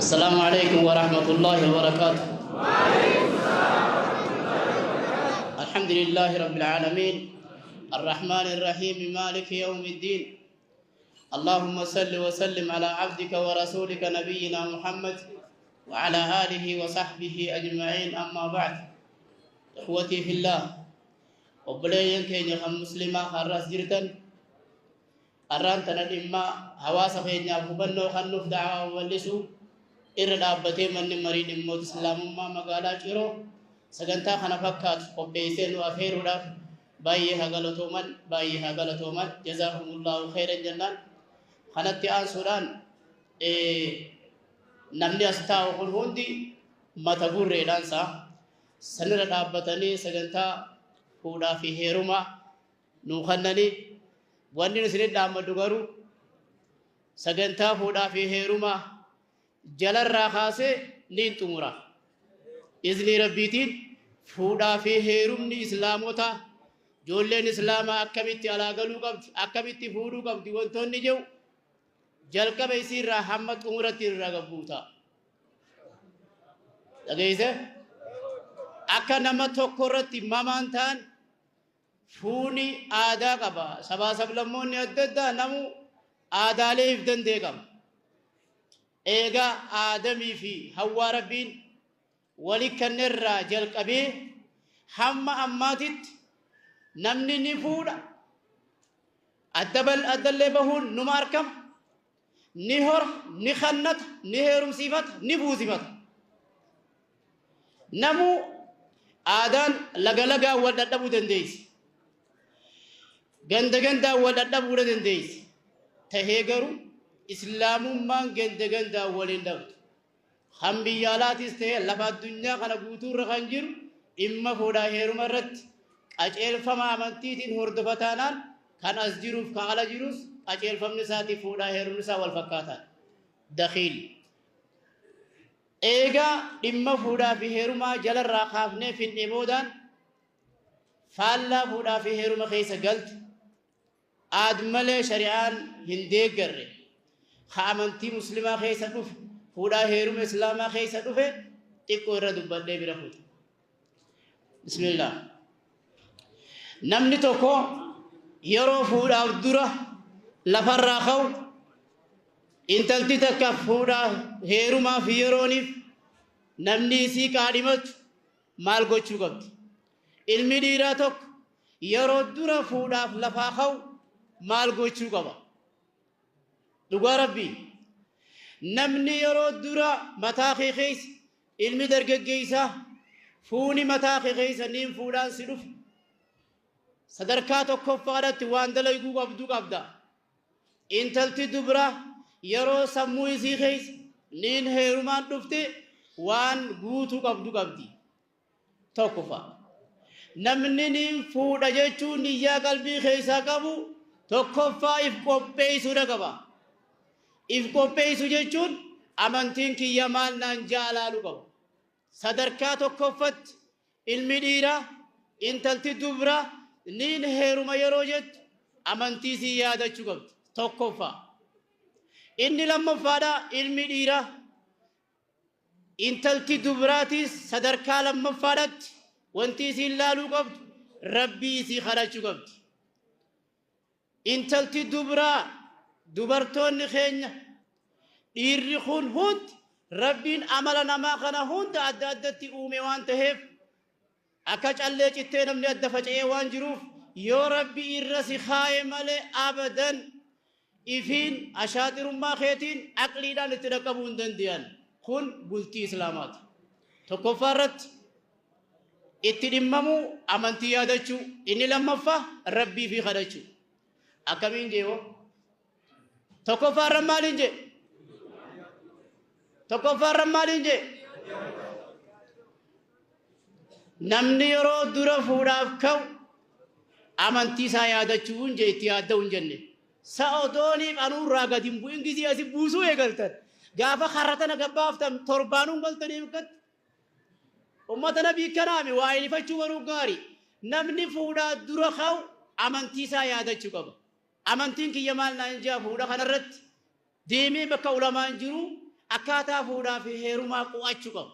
السلام عليكم ورحمة الله وبركاته. الحمد لله رب العالمين الرحمن الرحيم مالك يوم الدين. اللهم صل وسلم على عبدك ورسولك نبينا محمد وعلى آله وصحبه أجمعين، أما بعد. إخوتي في الله، obboleeyyan keenya kan muslimaa har'as jirtan, har'aan tana dhimma hawaasa keenyaaf hubannoo kennuuf, da'awaa babal'isuu irra dhaabbatee manni marii dhimmoota islaamummaa magaalaa Ciroo sagantaa kana fakkaatu qopheessee nu afeeruudhaaf baay'ee haa galatooman, baay'ee haa galatooman. جزاهم الله خيرا jennaan. Kanatti aansuudhaan, namni as taa'u kun hundi mata gurreedhaan isaa sanirra dhaabbatanii sagantaa fuudhaa fi heerumaa nuu kennanii, wanni isinit dhaammadhu garuu sagantaa fuudhaa fi heerumaa jalarraa kaasee niin xumura. Iznii Rabbiitiin fuudhaa fi heerumni islaamotaa, ijoolleen islaamaa akkamitti alaa galuu qabdi, akkamitti fuudhuu qabdi, wantoonni jiru jalqaba isiirraa hamma xumuratti irraa gabbuuta. Dhageesse? Akka nama tokko irratti mamaan ta'an, fuuni aadaa qaba. Sabaa sablammoonni adda addaa namu aadaalee if danda'e qaba. Eegaa Aadamii fi Hawwaa Rabbiin wali kennerraa jalqabee hamma ammaatitti namni ni fuudha. Adda addallee bahuun numa argama. Ni hora, ni kannata, ni heerumsiifata, ni buusifata. Namuu aadaan laga lagaan wal dhadhabuu dandeessi. Ganda gandaan wal dhadhabuu dandeessi. Tahee garuu islaamummaan ganda gandaan waliin dhabdu. Kan biyya alaatis ta'e lafa addunyaa kana guutuurra kan jiru dhimma fuudhaa heeruma irratti qajeelfama amantiitiin hordofataanaan, kan as jiruuf kan ala jirus qajeelfamni isaatii fuudhaa heerumni isaa wal fakkaataadha. Dakiil. Eegaa dhimma fuudhaa fi heerumaa jalarraa kaafnee finnee boodaan, faallaa fuudhaa fi heeruma keessa galtu aad malee shari'aan hin deeggarre, ka amantii muslimaa keessa dhufe, fuudhaa heeruma islaamaa keessa dhufe xiqqoo irra dubbadhee bira fuudha. Bismillah. Namni tokko yeroo fuudhaaf dura lafarraa ka'u, intalti takka fuudhaa heerumaaf yerooniif namni isii qaadhimatu maal gochuu qabdi? Ilmi dhiiraa tokko yeroo dura fuudhaaf lafaa ka'u maal gochuu qaba? Dhugaa Rabbii, namni yeroo dura mataa kee keessa, ilmi dargaggeessaa, fuuni mataa kee keessa niin fuudhaan si dhufe, sadarkaa tokkoffaadhatti waan dalayguu qabdu qabda. Intalti dubraa yeroo sammuu isii keessa niin heerumaan dhufte waan guutuu qabdu qabdi. Tokkoffaa. Namni niin fuudha jechuun niyyaa qalbii keessaa qabu tokkoffaa if qopheessuudha qaba. If qopheessu jechuun amantiin kiyya maal naan jaalaalu qaba. Sadarkaa tokkoffatti ilmi dhiiraa, intalti dubraa niin heeruma yeroo jettu amantii sii yaadachuu qabdi. Tokkoffaa. Inni lammaffaadha, ilmi dhiiraa, intalti dubraatiis sadarkaa lammaffaadhatti wanti isiin laaluu qabdu Rabbii isii kadhachuu qabdi. Intalti dubraa, dubartoonni keenya, dhiirri kun hundi, Rabbiin amala namaa kana hunda adda addatti uume waan ta'eef, akka callee cittee namni adda faca'ee waan jiruuf, yoo Rabbi irra si kaaye malee abadan ifiin ashaaxirummaa keetiin aqliidhaan itti dhaqqabuu hin danda'an. Kun bultii islaamaati. Tokkoffaa irratti itti dhimmamuu, amantii yaadachuu. Inni lammaffaa Rabbii fi kadhachuu. Akkamiin jeewoo? Tokkoffaa irra maaliin jee? Tokkoffaa irra maaliin jee? Namni yeroo dura fuudhaaf ka'u amantii isaa yaadachuu hin jee, itti yaadda'u hin jenne. Sa'a odooniif anuurraa gadi hin bu'in gizii asi buusuu eegaltan. Gaafa karra tana gabbaaftan torbaanuun galtanii bikkatti. Ummata nabii kanaami waa ilifachuu baruu gaarii. Namni fuudhaa dura ka'u amantii isaa yaadachuu qaba. Amantiin kiyya maal naan jaa fuudha kanarratti deemee bakka ulamaan jiru Akkaataa fuudhaa fi heerumaa qu'achuu qaba.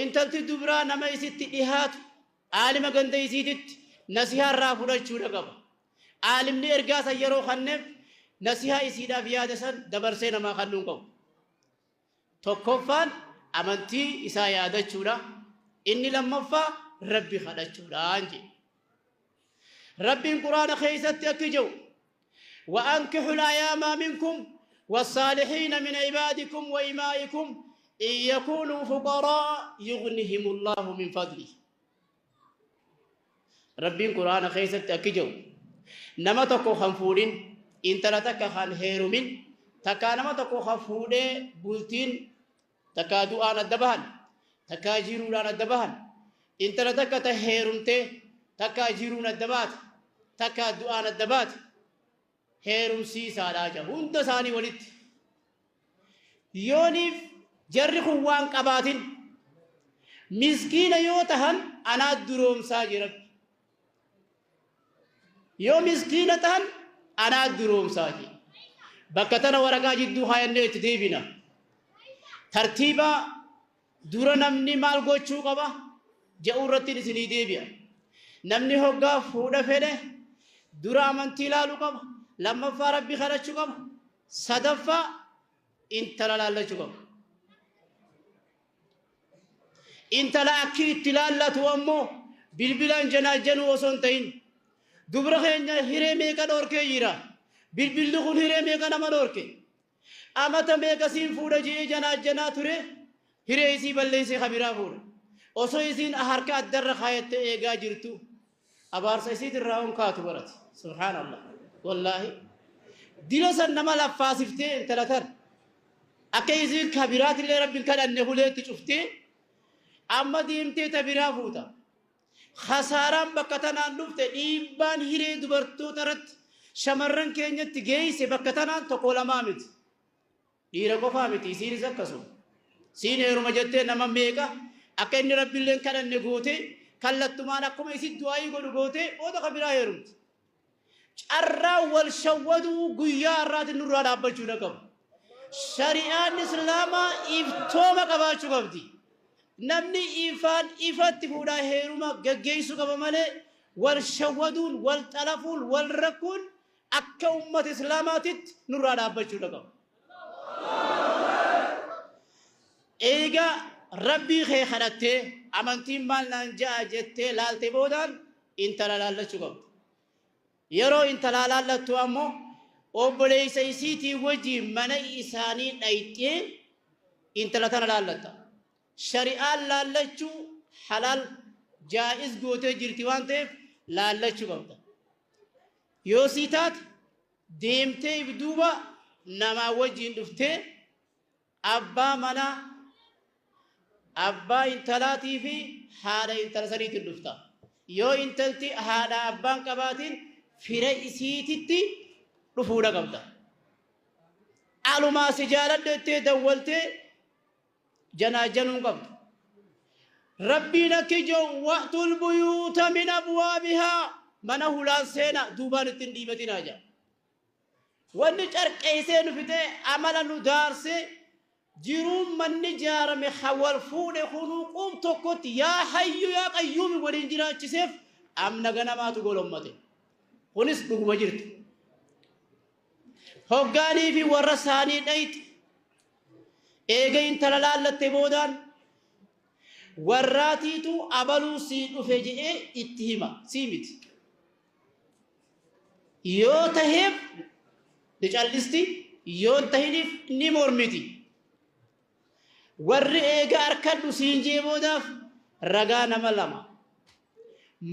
Intalti dubraa nama isitti dhihaatu aalima ganda isiititti nasihaa irraa fudhachuudha qaba. Aalimni ergaa san yeroo kanneef nasihaa isiidhaaf yaada san dabarsee namaa kannuu qabu. Tokkoffaan amantii isaa yaadachuudha. Inni lammaffaa Rabbi kadhachuudha jedhe. Rabbiin Quraana keessatti akki jedhu: وأنكحوا الأيامى منكم والصالحين من عبادكم وإمائكم إن يكونوا فقراء يغنهم الله من فضله. Rabbiin Quraana keessatti akki jedhu: nama tokko kan fuudhin, intala takka kan heerumin, takkaa nama tokko kan fuudhee bultiin takkaa du'aan adda bahan, takkaa jiruudhaan adda bahan, intala takka ta heerumtee takkaa jiruun adda baate, takkaa du'aan adda baate heerumsiisaadhaa jedha. Hunda isaanii walitti yooniif jarri kun waan qabaatin miskiina yoo tahan anaa duroomsaa jira. Yoo miskiina tahan anaa duroomsaa jira. Bakka tana waraqaa jidduu kaayannee itti deebina. Tartiiba dura namni maal gochuu qaba jedhu irratti isinii deebi'a. Namni hoggaa fuudha fedhe dura amantii ilaaluu qaba. Lammaffaa Rabbi kadhachuu qaba. Sadaffaa intala laallachuu qaba. Intala akki itti laallatu ammoo bilbilaan janaajjanuu osoo hin ta'in, dubra keenya hiree meeqa dhoorkee jira. Bilbilli kun hiree meeqa nama dhoorke. Amata meeqa siin fuudha je'ee janaajjanaa ture, hiree isii balleessee kabiraa fuudha. Osoo isiin harka addarra kaayattee eegaa jirtu abaarsa isiitirraa on kaatu barate. Subhaanallah. Wallaahi. Dila san nama laffaasiftee intala tan. Akka isiin kabiraatillee Rabbiin kadhanne huleetti cuftee amma deemtee ta biraa fuuta. Khasaaraan bakka tanaan dhufte, dhiibbaan hiree dubartoota irratti shamarran keenyatti geesse bakka tanaan tokko lamaa miti. Dhiira qofaa miti, isiinis akkasuma. Siin heeruma jettee nama meeqa akka inni Rabbiilleen kadhanne gootee, kallattumaan akkuma isin du'aayii godhu gootee booda kan biraa heerumti. Carraa wal shawwaduu guyyaa har'aatiin nurraa dhaabbachuu na qabu. Shari'aan Islaamaa iftooma qabaachuu qabdi. Namni ifaan ifatti fuudhaa heeruma gaggeessuu qaba malee wal shawwaduun, wal xalafuun, wal rakkuun akka ummata Islaamaatitti nurraa dhaabbachuu na qabu. Eega Rabbii kee kadhattee amantiin maal naan ja'a jettee laalte boodaan intala laallachuu qabda. Yeroo intalaa laallattu ammoo obboleessa isiitii wajjin mana isaanii dhayxee intala tana laallatta. Shari'aan laallachuu halaal jaa'iz gootee jirti waan ta'eef laallachuu qabda. Yoo sii taate deemtee if duuba namaa wajjin dhuftee abbaa manaa, abbaa intalaatii fi haadha intala saniitiin dhufta. Yoo intalti haadha abbaan qabaatiin fira isiititti dhufuudha qabda. Alumaa si jaaladhu jettee dawwaltee janaajanuun qabdu. Rabbiin akki jiru: وأتوا البيوت من أبوابها, mana hulaan seena, duubaan ittiin dhiibatinaa jedha. Wanni carqeessee nu fixee amala nu daarsee jiruun manni ijaarame wal fuudhe kunuu quub tokkotti yaa hayyu yaa qayyuumi waliin jiraachiseef amna ganamaatu golommate. Kunis dhuguma jirtu. Hoggaanii fi warra isaanii dhayxi eega intala laallatte boodaan warraatiitu abaluu sii dhufe je'ee itti hima, sii miti. Yoo taheef ni callisti, yoo hin tahiniif ni mormiti. Warri eega harkadhu siin jee boodaaf ragaa nama lama,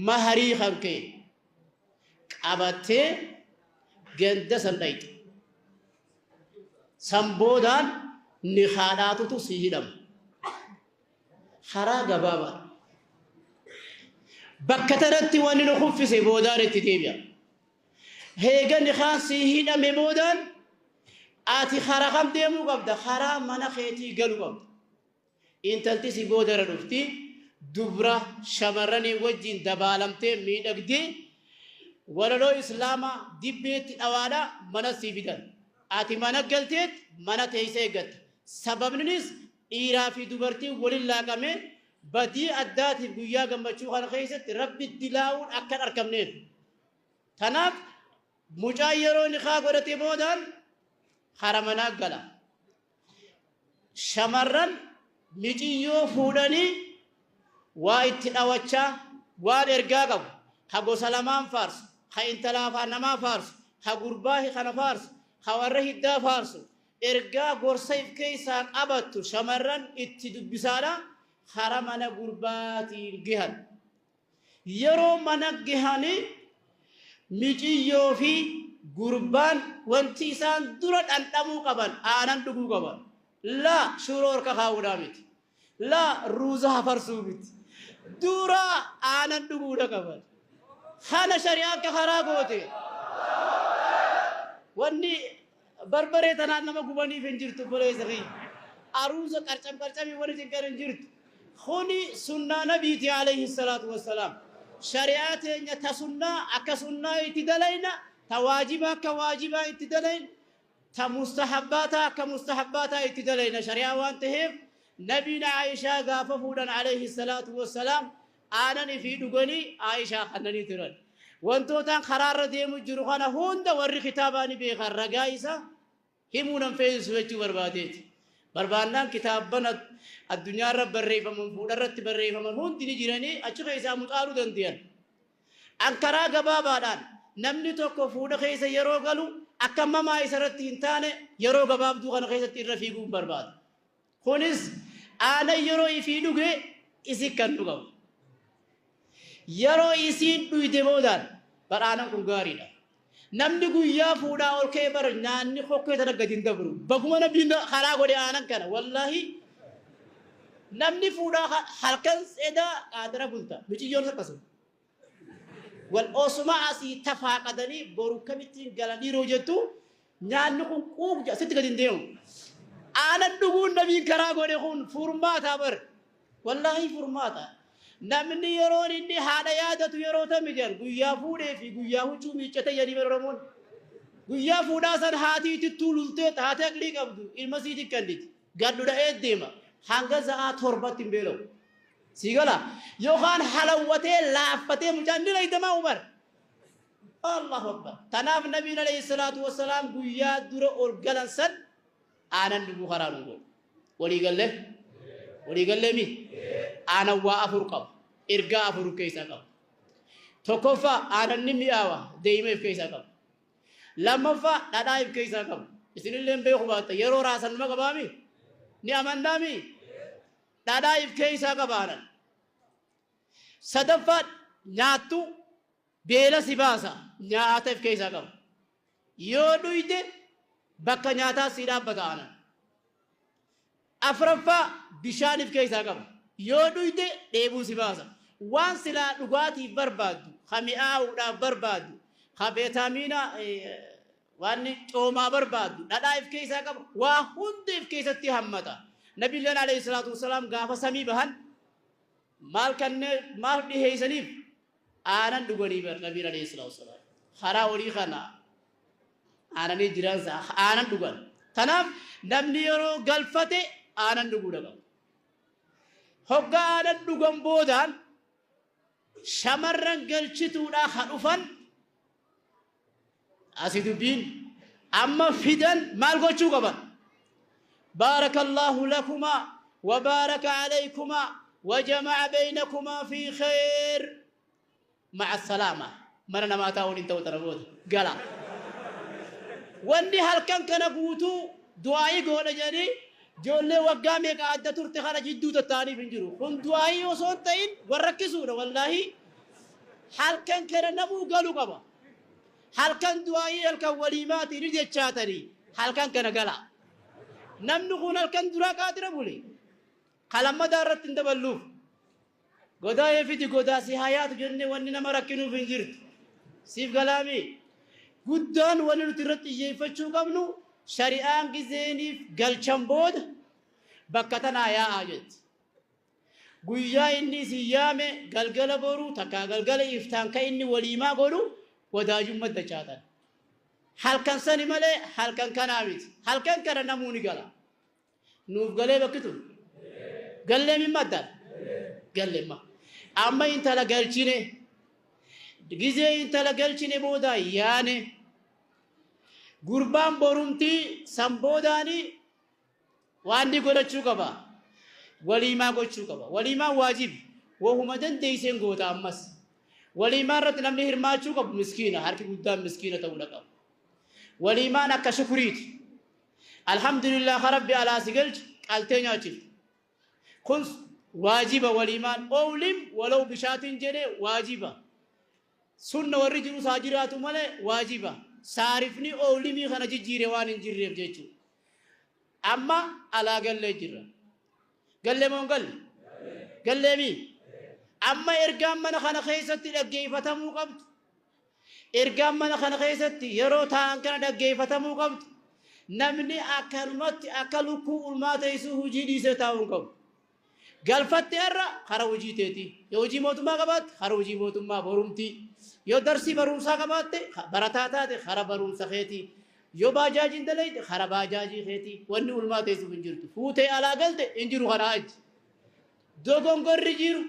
maharii kan ka'e qabattee ganda san dhayxe. San boodaan ni haadhaatutu si hidhama. Karaa gabaabaadha. Bakka tanatti wanni nu kuffise boodaan itti deebi'a. Heega nikaan si hidhame boodaan ati karaa kam deemuu qabda? Karaa mana keetii galuu qabda. Intalti si boodarra dhufti dubra shamarranii wajjin dabaalamtee miidhagdee walaloo Islaamaa dibbeetti dhawaadha mana sii fidan. Ati mana galteet mana teessee eeggatta. Sababninis dhiiraa fi dubartiin waliin laaqamee badii addaatiif guyyaa gammachuu kana keessatti Rabbi dilaa'uun akka hin argamneef. Tanaaf mucaan yeroo nikaa godhate boodaan hara manaa gala. Shamarran miciyyoo fuudhanii waa itti dhawachaa waan ergaa qabu ka gosa lamaan faarsu, ka intalaa afaan namaa faarsu, ka gurbaa kana faarsu, ka warra hiddaa faarsu, ergaa gorsa if keessaa qabattu shamarran itti dubbisaadha kara mana gurbaatiin gehan. Yeroo mana gehanii miciyyoo fi gurbaan wanti isaan dura dhandhamuu qaban aanan dhuguu qaban. Laa shuroo harka kaa'uudhaa miti. Laa ruuza hafarsuu miti. Dura aanan dhuguudha qaban. Kana shari'aan ka karaa goote. Wanni barbaree tanaan nama gubaniif hin jirtu obboleessa kiyya. Aruuza qarcam qarcamii wani cinqan hin jirtu. Kuni sunnaa nabiiti alayhi salaatu wassalaam. Shari'aa teenya ta sunnaa akka sunnaa itti dalayna, ta waajibaa akka waajibaa itti dalayna, ta mustahabbaataa akka mustahabbaataa itti dalayna shari'aa waan taheef nabiin Aayishaa gaafa fuudhan alayhi salaatu wassalaam aanan ifii dhuganii Aayishaa kannanii turan. Wantootaan karaarra deemu jiru kana hunda warri kitaabaa ni beekan ragaa isaa himuu nan feesisu jechuu barbaadeeti. Barbaannaan kitaabban addunyaarra barreeffaman fuudharratti barreeffaman hundi ni jiranii achi keessaa muxaaluu dandeeyan. An karaa gabaabaadhaan namni tokko fuudha keessa yeroo galu akka mamaa isarratti hin taane yeroo gabaabduu kana keessatti irra fiiguun barbaada. Kunis aanan yeroo ifii dhuge isi kan dhugamu. Yeroo isiin dhuyde boodaan bar aanan kun gaariidha. Namni guyyaa fuudhaa ol ka'ee bar nyaanni kokkee tana gadi hin dabru. Baguma nabiin karaa godhe aanan kana wallaahi namni fuudhaa halkan sedaa qaadara bulta. Miciyyoon akkasuma. Wal osuma asii tafaaqadanii boru kamittiin galan dhiiroo jettu nyaanni kun quuq jedha sitti gadi hin deemu. Aanan dhuguun nabiin karaa godhe kun furmaata bar. Wallaahi furmaata. Namni yeroon inni haadha yaadatu yeroo tami jedhan guyyaa fuudhee fi guyyaa huccuu miiccate jedhanii bara Oromoon. Guyyaa fuudhaa san haatii itittuu lultee haati aqlii qabdu ilma siitti kenniti. Gadhu dha'ee deema. Hanga sa'aa 7tti hin beela'u. Sii gala yookaan halawwatee laaffatee mucaan ni laydamaa Umar. Allahu Akbar. Tanaaf Nabiin alayhi salaatu wassalaam guyyaa dura ol galan san aanan dhuguu karaa nu godhe. Walii gallee? Walii gallee mi? Aanan waa afur qaba. Ergaa afur of keessaa qaba. Tokkoffaa aanan ni mi'aawa deeyima of keessaa qaba. Lammaffaa dhadhaa of keessaa qaba. Isinillee beeku baatta yeroo raasan numa qabaami? Ni amannaami? Dhadhaa if keessaa qaba aanan. Sadaffaa nyaattu beela si baasa nyaata if keessaa qaba. Yoo dhuyde bakka nyaataa sii dhaabbata aanan. Afraffaa bishaan if keessaa qaba. Yoo dhuyde dheebuu si baasa. Waan silaa dhugaatiif barbaaddu, ka mi'aawuudhaaf barbaaddu, ka veetaamiina Waan coomaa barbaaddu, dhadhaa if keessaa qaba, waa hunda if keessatti hammata. Nabiilleen alayhi salaatu wassalaam gaafa samii bahan maal kannee maal dhiheeysaniif aanan dhuganii bar nabiin alayhi salaatu wassalaam. Karaa olii kana aananii jiran aanan dhugan. Tanaaf namni yeroo galfate aanan dhuguudha qaba. Hoggaa aanan dhugan boodaan shamarran galchituudhaa ka dhufan Asi dubbiin amma fidan maal gochuu qaban? Baarakallaahu lakumaa wa baaraka alaykumaa wa jama'a baynakumaa fi khayr ma'a salaama. Mana namaa taa'uun hin ta'u tana booda gala. Wanni halkan kana guutuu du'aa'ii goona jedhanii ijoollee waggaa meeqa adda turte kana jidduu tatta'aniif hin jiru. Kun du'aa'ii osoo hin ta'in wal rakkisuudha wallaahi. Halkan kana namuu galu qaba. Halkan du'aa'ii halkan waliimaati ni jechaatanii halkan kana galaa. Namni kun halkan duraa qaatira bule. Ka lammataa irratti hin daballuuf. Godaa eefiti godaa si haa yaatu jennee wanni nama rakkinuuf hin jirtu. Siif galaamii. Guddaan wanni nuti irratti xiyyeeffachuu qabnu shari'aan gizeeniif galchan booda bakka tanaa yaa'aa jetti. Guyyaa inni isin yaame galgala boruu takkaa galgala iftaan ka inni waliimaa godhu wadaajumma dachaatan. Halkan sani malee halkan kanaa miti. Halkan kana namuu ni gala. Nuuf galee bakki tun? Gallee mimma addaan? Galleemma. Amma intala galchine. Gizee intala galchine booda yaane. Gurbaan borumtii san boodaani waan ni godhachuu qaba. Waliimaa gochuu qaba. Waliimaan waajibi. Wahuma dandeeyseen goota ammas. Waliimaa irratti namni hirmaachuu qabu miskiina. Harki guddaan miskiina ta'uudha qaba. Waliimaan akka shukuriiti. Alhamdulillah ka Rabbi alaa si galche qaltee nyaachifte. Kun waajiba waliimaan. Oowlim walaw bishaatiin jedhe waajiba. Sunna warri jirus haa jiraatu malee waajiba. Saarifni oowlimii kana jijjiire waan hin jirreef jechuudha. Amma alaa gallee jirra. Gallee moo hin galle? Galleemii? Amma ergaan mana kana keessatti dhaggeeffatamuu qabdu. Ergaan mana kana keessatti yeroo taa'an kana dhaggeeffatamuu qabdu. Namni akkanumatti akka lukkuu ulmaa teessuu hojii dhiisee taa'uu hin qabu. Galfatte har'a kara hojii teetii. Yoo hojii mootummaa qabaatte kara hojii mootummaa borumtii. Yoo darsii barumsaa qabaatte barataa taate kara barumsa keetii. Yoo baajaajiin dalayte kara baajaajii keetii. Wanni ulmaa teessuuf hin jirtu. Fuutee alaa galte hin jiru kanaa achi. Dogongorri jiru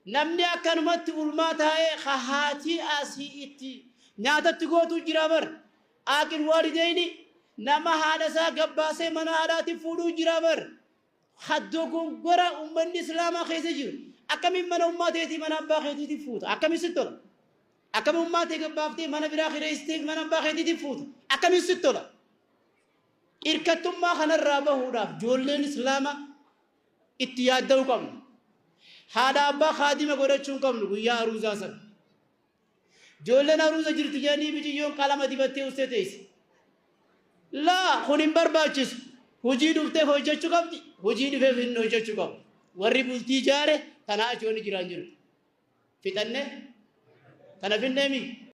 namni akkanumatti ulmaa taa'ee ka haatii asii itti nyaatatti gootu jira bar. Aaqil waalideyni nama haadha isaa gabbaasee mana haadhaatti fuudhuu jira bar. Ka dogongora ummanni islaamaa keessa jiru. Akkamiin mana ummaa teetii mana abbaa keetiitti fuuta? Akkamiin sitti tola? Akkamiin ummaa tee gabbaaftee mana biraa kireessitee mana abbaa keetiitti fuuta? Akkamiin sitti tola? Irkattummaa kanarraa bahuudhaaf ijoolleen islaamaa itti yaadda'uu qabna. Haadha abbaa kaadima godhachuu hin qabnu guyyaa aruuzaa sana. Ijoolleen aruuza jirti jedhanii biciyyoon qalama dibattee ustee teesse. Laa, kun hin barbaachisu. Hojii dhufteef hojjechuu qabdi, hojii dhufeef hin hojjechuu qabu. Warri bultii ijaare tanaa achi wanni jiraan jiru. Fixannee? Tana finneemi?